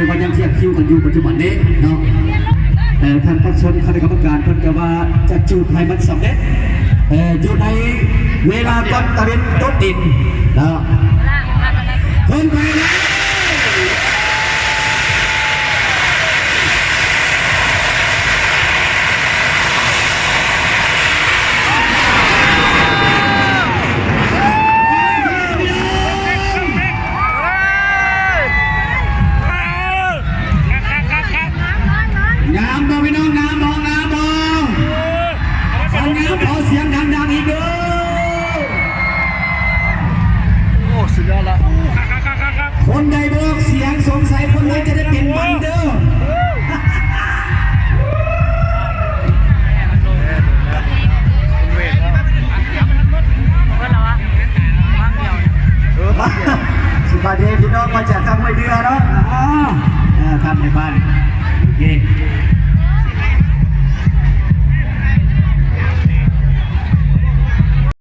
ວ່າຍັງທຽບຄິວກັນຢູ່ປັດຈຸບັນນີ້ເນາະ. ເອີ ທ່ານປະຊາຊົນ ຄະນະກຳມະການເພິ່ນກໍວ່າຈະຈູດໃຫ້ມັນສຳເລັດ ເອີ ຢູ່ໃນເວລາກ່ອນຕາເວັນຕົກດິນເນາະ. ເພິ່ນໄປແລ້ວ. ງາມບໍ່ພີ່ນ້ອງ? ງາມບໍ່? ງາມບໍ່? ຄັນງາມ ຂໍສຽງດັງໆອີກເດີ້. ໂອ້ ສຸດຍອດລະ. ຄົນໃດບໍ່ອອກສຽງ ສົງໄສຄົນນັ້ນຈະໄດ້ເປັນບັນເດີ. ສະບາຍດີພີ່ນ້ອງມາຈາກທາງຫ້ວຍເດືອເນາະ. ອ່າ ເອີ ທ່ານໃນບ້ານ ໂອເຄ.